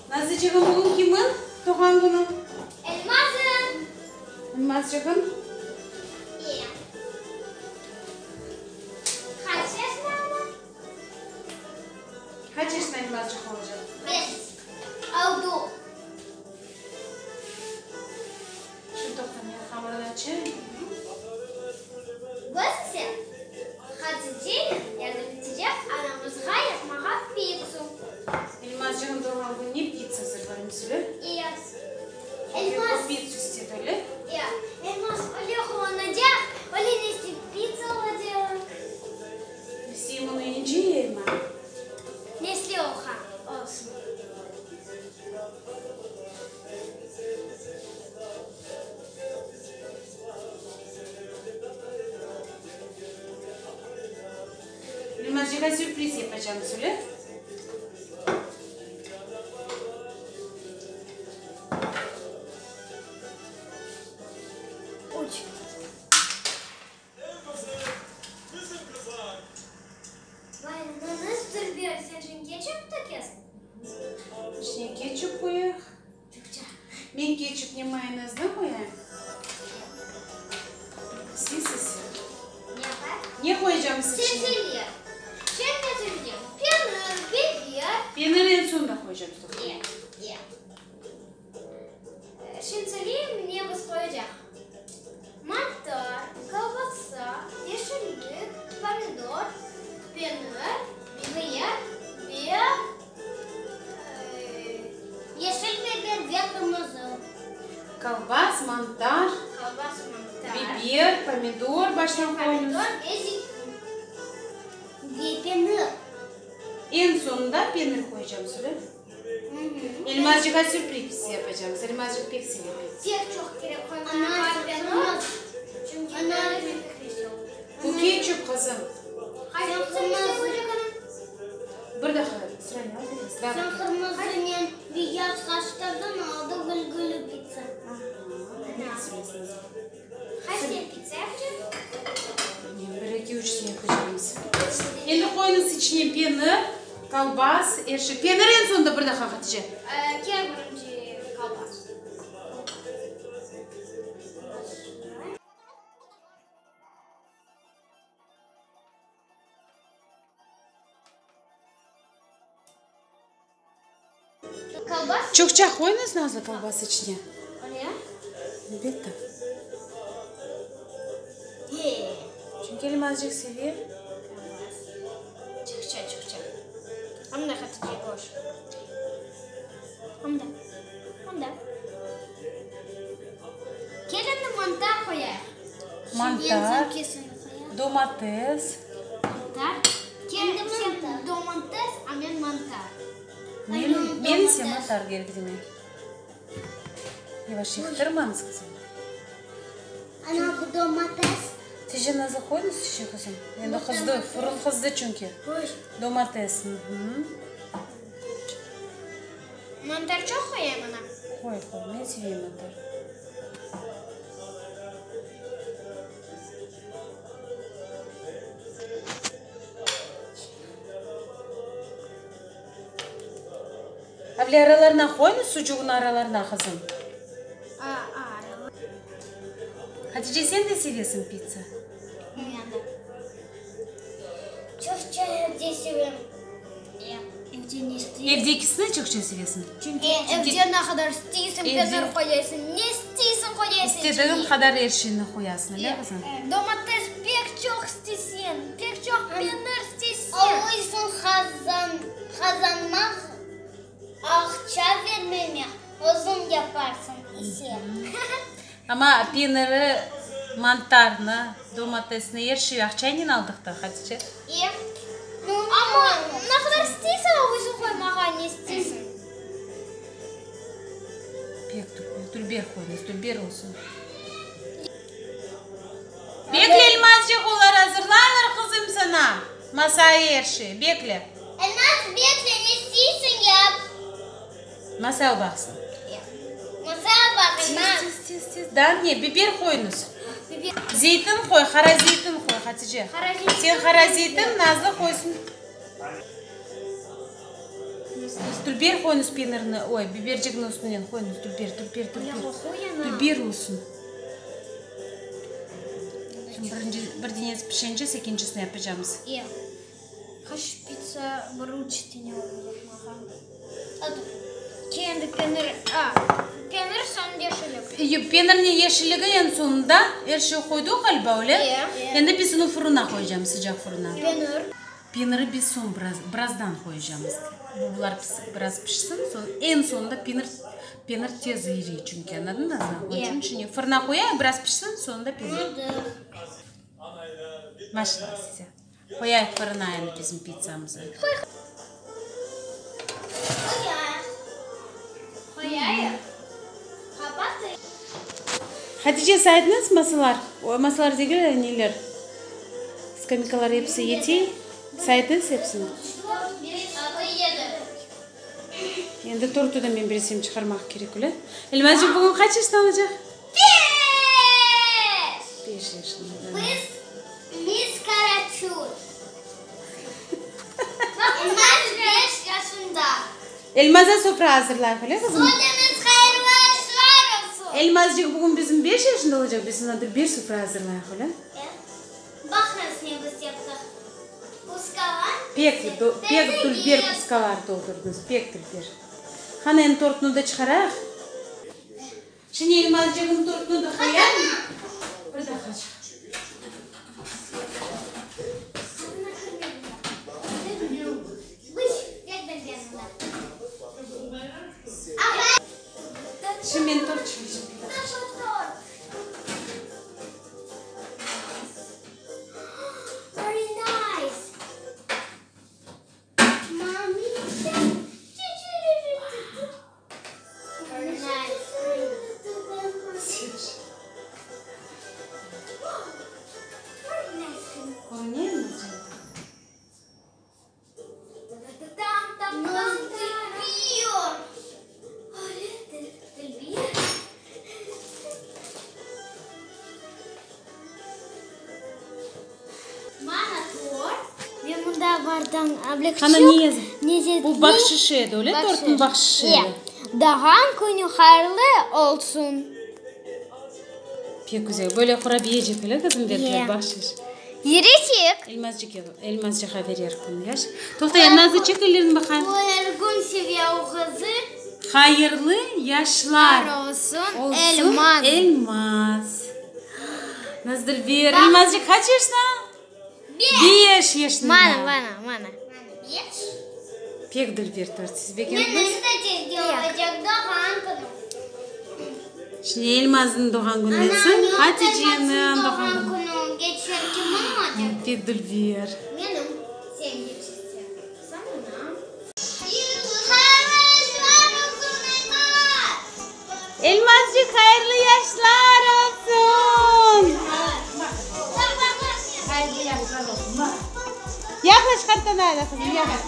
Nazlıcığım, bugün kimniñ doğğan künü? Elmaz'ın. Elmazcığım. E. Qaç yaşında ana? Qaç yaşında Elmazcıq olacaq? Beş. Oldu. Şimdi toqta, men hamırını açayım. Biz ise Haticenen yardım etecek anamızğa yapmağa pitsu. Elmazcığım doğğan kününe pitsa azırlaymız, öyle? E. Çünki Elmaz. o pitsu istedi, öyle? E. Elmaz öyle quvanacaq, öyle ne istep pitsa alacaq. Sen onı ince elma. Nesli oha olsun. Elmazcığa sürpriz yapacağım, söyle. Üç. Vay, nasıl dülber, sen şimdi ketçup tökesiñ? İçine ketçup qoyayıq. Çoqça. Men ketçupnen mayonezni qoyayım. Siz ise? Ne yapayıq? Ne qoyacağımız içine? Sebzeler. Şimdi ne sebzeler? Penir, biber. Penir eñ soñunda qoyacağımız. E, e. Şimdi söyleyeyim, ne biz qoyacaq? Mantar, kolbasa, yeşillik, pomidor, penir, biber ve yeşil biber ve qırmızı. Kolbas, mantar, Kolbas, mantar, biber, pomidor baştan qoyuñız. Pomidor ve zeytün. Ve penir. Eñ soñunda penir qoyacağım, söyle. Elmazcığa sürpriz yapacağımız. Elmazcıq pek seve pitsa. Pek çoq kerek qoymağa penir, çünki penir pek güzel. Bu ketçup, qızım. Qaysı pitsa olacaq ana? Bir daha sırayla al, Sen qırmızınen beyaz qaştırdın, oldı gülgülü pitsa. Qaysı pitsa yapacaq? Bilmeyim, bir, eki, üç yapacağımız. Endi qoyuñız içine penir, kolbas, er şey. Penir eñ soñunda bir daha, Hatice. Kel birinci kolbas. Kolbas. Çoqça qoyuñız, Nazlı, kolbas içine. Ne? Elbette. Çünki Elmazcıq seve. Çoqça, çoqça. Anda, Hatice, qoş. Anda. Anda. Kel endi mantar qoyayıq. Mantar, domates. Mantar. Kel sen domates, a men mantar. Men, men ise mantar kerek demek. Yavaş yıqtırmañız, qızım. Ana, bu domates. Tije Nazlı qoyıñız tije, qızım. Endi qızdı, fırın qızdı çünki. Domates. Mantar çoq qoyayım, ana? Qoy, qoy, men sevem mantar. Avle aralarına qoyıñız sucuğnı aralarına, qızım. Hatice, sen de sevesiñ pitsa? Men de. Çoqça evde sevem. Evde ne isteysiñ? Evdekisini çoqça sevesiñ? Çünki evde ne qadar isteysiñ penir qoyasıñ, ne isteysiñ qoyasıñ. İstediğin qadar er şeyni qoyasıñ, öyle qızım? Domates pek çoq isteysiñ, pek çoq penir isteysiñ. Oğuysıñ qazanmaq, aqça vermemek, özüñ yaparsıñ ise. Amma peniri, mantarnı, domatesni, er şeyi aqçaynen aldıq da, Hatice. E, amma ne qadar isteysiñ özüñ qoymağa, ne isteysiñ. Pek dülber, dülber qoyuñız, dülber olsun. Bekle, Elmazcıq, olar azırlaylar, qızım, saña masayı, er şey, bekle. Elmaz, bekle, ne isteysiñ yap. Masal baqsın. Masal baq, Elmaz. Tez, tez, tez, tez. Daa ne? Biber qoyuñız. Zeytin qoy, qara zeytin qoy, Hatice. Sen qara zeytin, Nazlı qoysın. Dülber qoyuñız penirni, oy, bibercikniñ üstünden qoyuñız, dülber, dülber, dülber. Dülber olsun. Şimdi birinci, bir denesi pişence, ekincisini yapacağımız. Qaç pitsa bir üç tane olacaq mağa. Kendi penir, a, penir soñ yeşillik. Penirnen yeşilligi eñ soñunda, er şey qoyduq ğaliba, öyle? E. Endi biz onı fırına qoyacağımız, sıcaq fırına. Penir. Peniri biz soñ biraz, birazdan qoyacağımız. Bu bular biraz pişsin, soñ eñ soñunda penir, penir tez iriy çünki, añladıñ Nazlı? Onıñ içün şimdi fırına qoyayıq, biraz pişsin, soñunda penir. Maşallah size. Qoyayıq fırına endi bizim pitsamızı. Hatice, saydıñız masalar? Oy, masalar degil, neler? Skameykalar episi yetey? Saydıñız episini? Endi tortı da men bilsem çıqarmaq kerek, öyle? Elmazcıq bugün qaç yaşında olacaq? Beş! Beş yaşında. Biz, biz Karaçun. Elmaz beş yaşında. Elmaza sofra azırlayıq, öyle qızım? Künüñiz hayırlı yaşlar olsun! Elmazcıq bugün bizim beş yaşında olacaq, biz oña bir sofra azırlayıq, öyle? Baq nasıl ne biz yaptıq. Kuskalar. Pek, pek dülber kuskalar toldurdıñız, pek dülber. Qana, endi tortnı da çıqarayıq. Şimdi elmazcığım tortnı da qoyayım. Bir daqqaçıq. Şimdi men tort çıqaracağım. Bir daqqaçıq. Körüne Elmazcan? Qana ne yazı? Bu bahşış edi, öyle tortnıñ bahşışı edi. Doğğan künü hayırlı olsun! Pek güzel. Böyle qurabiyecik, öyle qızım berdiler bahşış. Yürüycek. Elmazcık, Elmazcığa berer bunı, yaş. Toqta, Elnazı, çek ellerini baqayım. Bu er kün seviye o qızı. Hayırlı yaşlar olsun, olsun Elmaz. Elmaz. Nazdülber, Elmazcık qaç yaşında? Beş. Beş yaşında. Mana, mana, mana. Beş. Pek dülber tort. Siz begendiñiz? Menim de tezge olacaq doğğan künüm. Şimdi Elmaznıñ doğğan kününden soñ Haticeniñ doğğan künü. Künüm geçer kimin olacaq? Pek dülber. Menim. Sen geçirseñ. Soñuna. Elmazcıq, hayırlı yaşlar olsun! Yaqlaş, qartanayla, qızım, yaqlaş.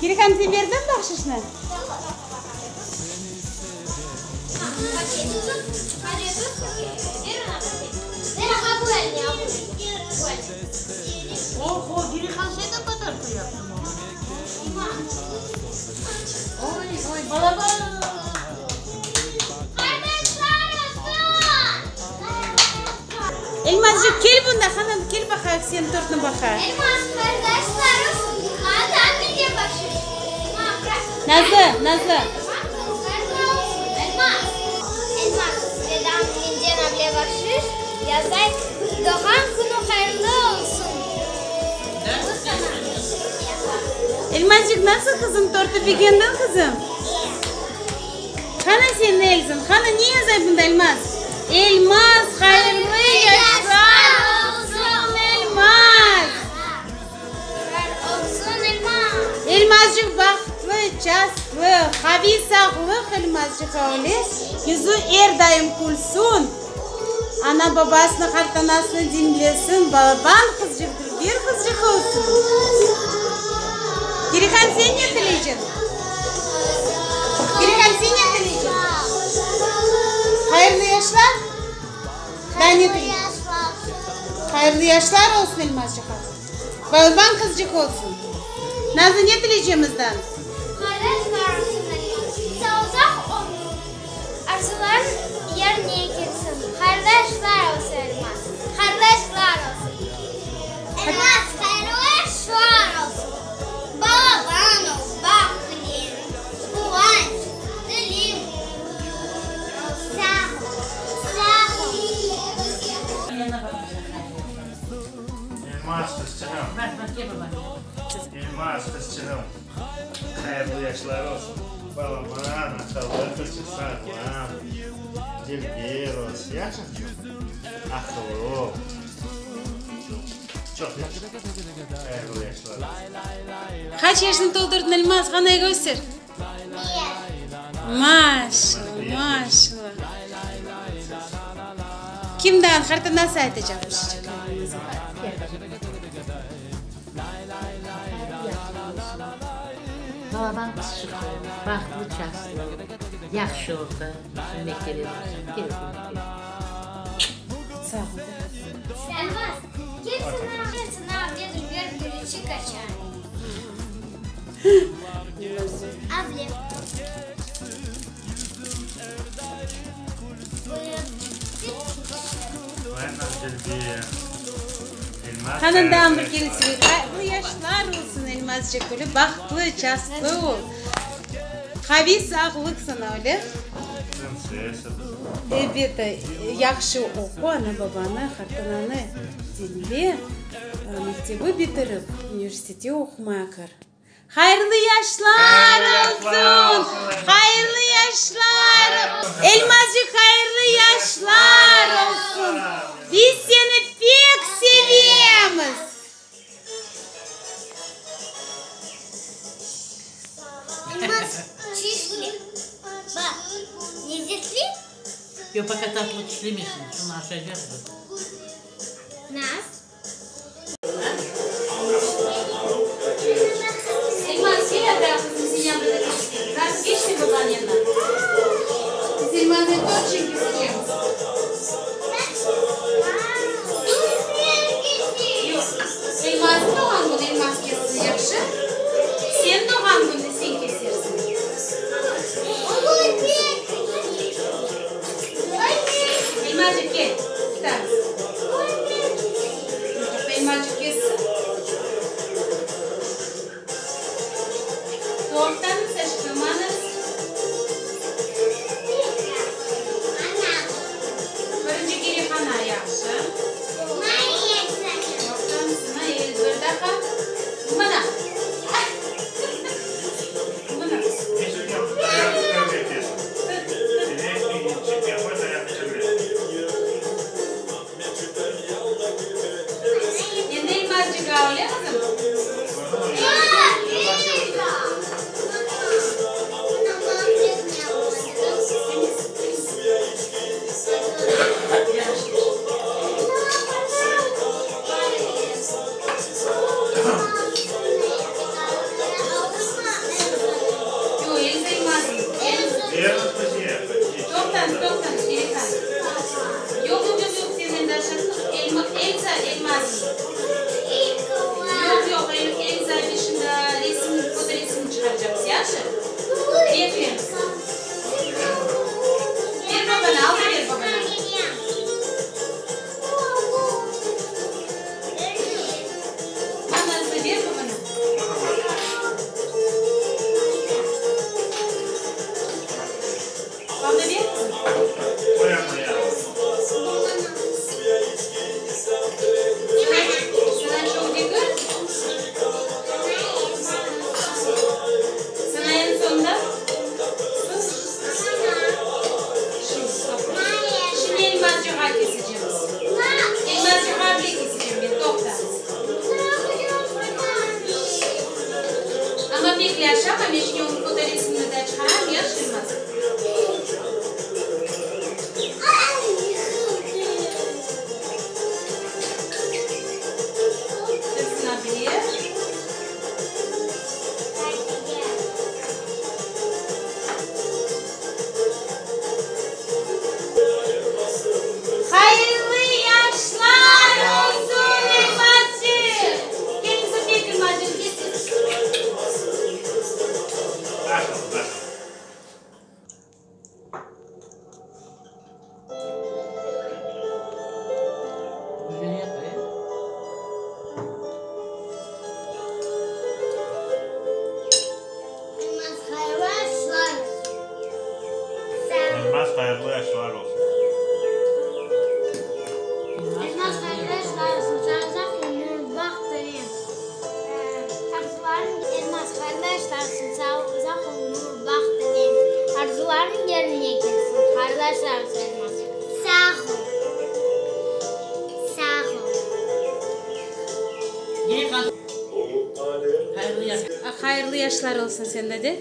Kirihan, sen berdiñmi bahşışnı? Elmazcıq, kel bunda, hanım, kel baqayıq, seniñ tortnı baqayıq. Nazlı, Nazlı. Elmazcıq, nasıl qızım, tortı begendiñ, qızım? Qana sen, Nelson, qana, ne yazay bunda, Elmaz? Elmaz, hayırlı yaşlar olsun, Elmaz! Elmazcıq bahtlı, çastlı, qaviy sağlıq Elmazcıqqa öyle, yüzü er daim külsün, ana-babasını, qartanasını diñlesin, balaban qızcıq, dülber qızcıq olsun. Kirihan, sen ne tileycin? Kirihan, sen ne tileycin? Daa ne tiley? Hayırlı yaşlar olsun Elmazcıqqa. Balaban qızcıq olsun. Nazlı ne tileycemiz daa? Hayırlı yaşlar olsun Elmaz. Sağ uzaq ömür. Arzularıñ yerine kelsin. Hayırlı yaşlar olsun Elmaz. Hayırlı yaşlar olsun. Elmaz, hayırlı yaşlar olsun. Balaban ol, baht tileyim. Quvanç tileyim. Sağ ol, sağ ol. Elmaz qızçığım. Elmaz qızçığım, hayırlı yaşlar olsun. Balaban, aqıllı qızçıq, sağlam, dülber ol, yahşı qızım, aqıllı ol. Çoq yahşı. Hayırlı yaşlar olsun. Qaç yaşını toldurdıñ, Elmaz, qanay köster? Bir. Maşallah, maşallah. Kimdan, qartanası aytacaq bir şeyçikler. Balaban qızçıq ol, bahtlı çastlı ol, yahşı oqu, mektebe barsañ, kerekli mektebe. Sağ ol. Elmaz, kel sana, men sana avle dülber gülüçik açayım. Avle. Qanından bir kere Hayırlı yaşlar olsun, Elmazcıq, öyle bahtlı, çastlı ol. Qaviy sağlıq sana, öyle. Elbette, yahşı oqu, ana-babanı, qartananı diñle, mektebi bitirip, universitette oqumaya kir. Hayırlı yaşlar olsun! Hayırlı yaşlar! Elmazcıq, hayırlı yaşlar olsun! Biz seni pek sevemiz! Elmaz, tişle. Baq, lezetli? Yoq, poka tatlı tişlemesin, şunı aşaycaqtır. Naz. Elmaz, kel anda, qızım, sen yanında keçti. Naz, keçti babanıñ yanına. Biz Elmaznı tortçen kesecekmiz. Yoq, Elmaznıñ doğğan künü Elmaz kessin, yahşı? Seniñ doğğan kününi sen kesersiñ. Elmazcıq, kel, tutamız. Elmacıq kessin. Toqtañız, aşqırmañız. Birinci kere qana, yahşı. Toqtañız, bir daha. Mına. Mına. Endi Elmazcık öyle qızım? Yoq, Elza Elmazım. Toqtañız, toqtañız, Perihan. Yoq, yoq, yoq, yoq, sen endi aşattın. Elma, Elza Elmazım. Yoq, yoq, Elza şimdi resim, fotoresim çıqaracaqmız, yahşı? Bekleñiz. Ber babana, al da ber babana. Anası, ber babana. Al da ber, qızım. Sana çoq degil. Sana eñ soñunda. Sus. Şimdi, toqta. Şimdi elmazcığa kesecemiz. Elmazcığa bile kesecem men, toqta. Amma pek yaşama, men şimdi onıñ fotoresimini da çıqaram, yahşı, Elmaz? Elmaz hayırlı yaşlar olsun. Elmaz hayırlı yaşlar olsun. Elmaz hayırlı yaşlar olsun. Sana uzaq ömür, baht tileyim. Arzularıñ Elmaz hayırlı yaşlar olsun. Sana uzaq ömür, baht tileyim. Arzularıñ yerine kelsin. Hayırlı yaşlar olsun, Elmaz. Sağ ol. Sağ ol. Hayırlı yaşlar olsun sende de.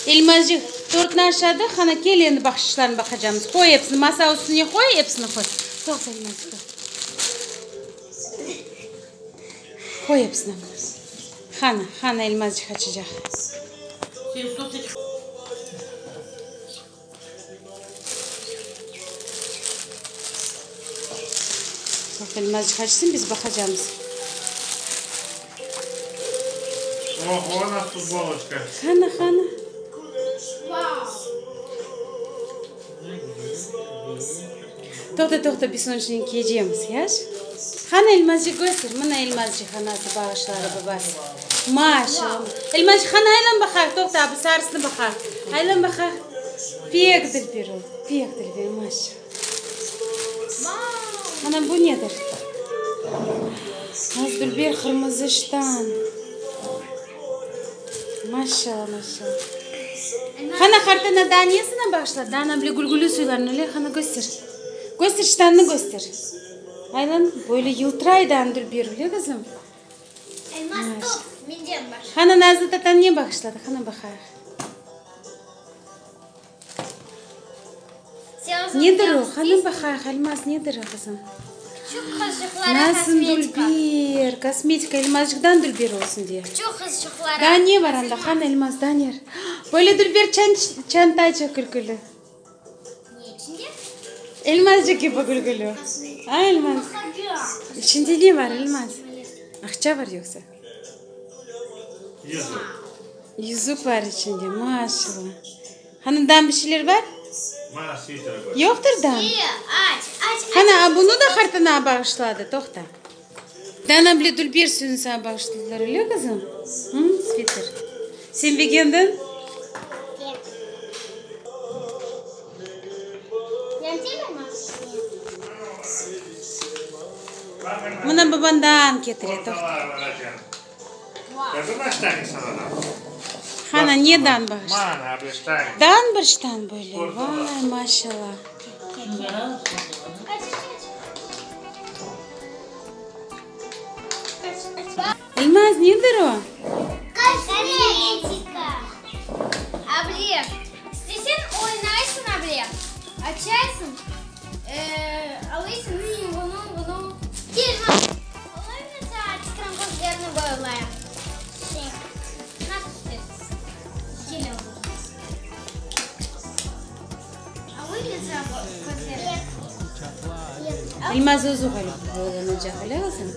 Elmazcıq, tortnı aşadı, qana kel endi bahşışlarnı baqacamız. Qoy episini, masa üstüne qoy, episini qoy. Toqta, Elmazcıq, toqta. Qoy episini. Qana, qana, Elmazcıq açacaq. Baq, Elmazcıq açsın, biz baqacamız. Oho, nasıl futboloçka. Qana, qana. Toqta, toqta, biz onı şimdi kiyecemiz, yaş? Qana, Elmazcıq, köster. Mına Elmazcıqqa nasıl bağışladı babası. Maşallah. Elmazcıq, qana, aylan baqayıq. Toqta, bu sarısını baqayıq. Aylan baqayıq. Pek dülber oldı, pek dülber, maşallah. Ana, bu nedir? Az dülber qırmızı ştan. Maşallah, maşallah. Qana, qartana daa nesini bağışladı? Daa ana bile gülgülü suylarını öyle, qana, köster. Köster, ştanını köster. Aylan, böyle yıltıray daa dülber, öyle, qızım? Qana, Nazlı tatan ne bağışladı? Qana, baqayıq. Nedir o? Qana, baqayıq, Elmaz, nedir o, qızım? Nasıl dülber, kosmetika, Elmazcıqtan dülber olsun diye. Daa ne bar anda? Qana, Elmaz, daa ne bar? Böyle dülber çantacıq külküli. Elmazcıq kibi külküli. A, Elmaz? İçinde ne bar, Elmaz? Aqça bar yoqsa? Yüzük. Yüzük bar içinde, maşallah. Qani, daa bir şeyler bar? Mana sviter bar. Yoqtır daa? Qani, a bunı da qartana bağışladı, toqta. Dana bile dülber suyunı saña bağışladılar, öyle qızım? Hı, sviter. Sen begendiñ? Mına babandan ketire, toqta. Qana, nedan bağışladı? Dan bir ştan böyle, vay, maşallah. Elmaz, nedir o? Kosmetika. Able, istesen oynaysıñ, able, açaysıñ, alıysıñ, bunı, bunı. Kel, olar men saña çıqran közlerini boyalayım. Şey, nasıl istesiz? Gel oğlum. Elmaz özü boylanacaq, öyle qızım?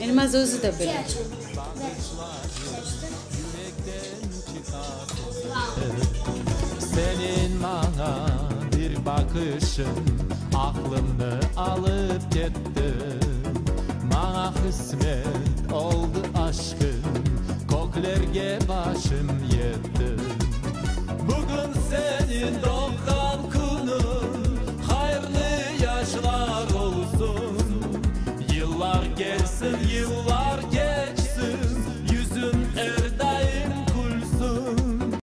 Elmaz özü de bile. Seniñ maña bir baqışıñ aqlımnı alıp ketti. Maña qısmet oldı aşqıñ, köklerge başım.